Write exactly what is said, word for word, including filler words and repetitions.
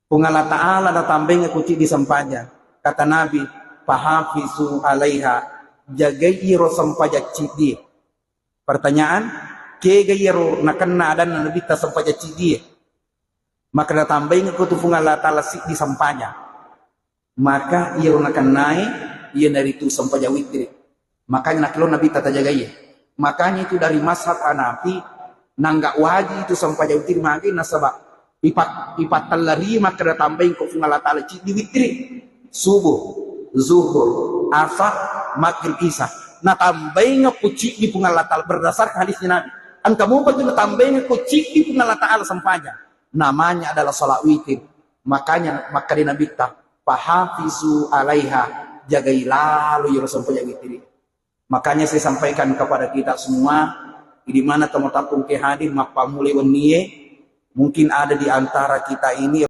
Puang Allah Ta'ala natambainga ku ciddi sempajang. Kata Nabi, "Fahafizu alaiha, jagai iro sempajang ciddi." Pertanyaan, kega iyaro nakenna adanna Nabitta sempajang ciddi? Maka natambainga ku tu Puang Allah Ta'ala siddi sempajang. Maka iyaro nakennae iyanaritu sempajang witri. Makanya nakkelo Nabitta tajagaiye. Makanya itu dari mazhab Hanafi, nangga wajib itu sempajang witri magi nasaba ipat ipattallari maka natambaing ko Puang Allah Ta'ala ciddi witri. Subuh, zuhur, asar, maghrib, isya. Natambainga ku ciddi Puang Allah Ta'ala berdasarkan hadisnya Nabi. Engka mopa tu natambainga ku ciddi Puang Allah Ta'ala sempajang. Namanya adalah salat witir. Makanya makkeda Nabitta, "Fahafizu alaiha, jagai lalo iyaro sempajang witri." Makanya saya sampaikan kepada kita semua, di mana tau matappungke hadir, mappammulai wennie, mungkin ada di antara kita ini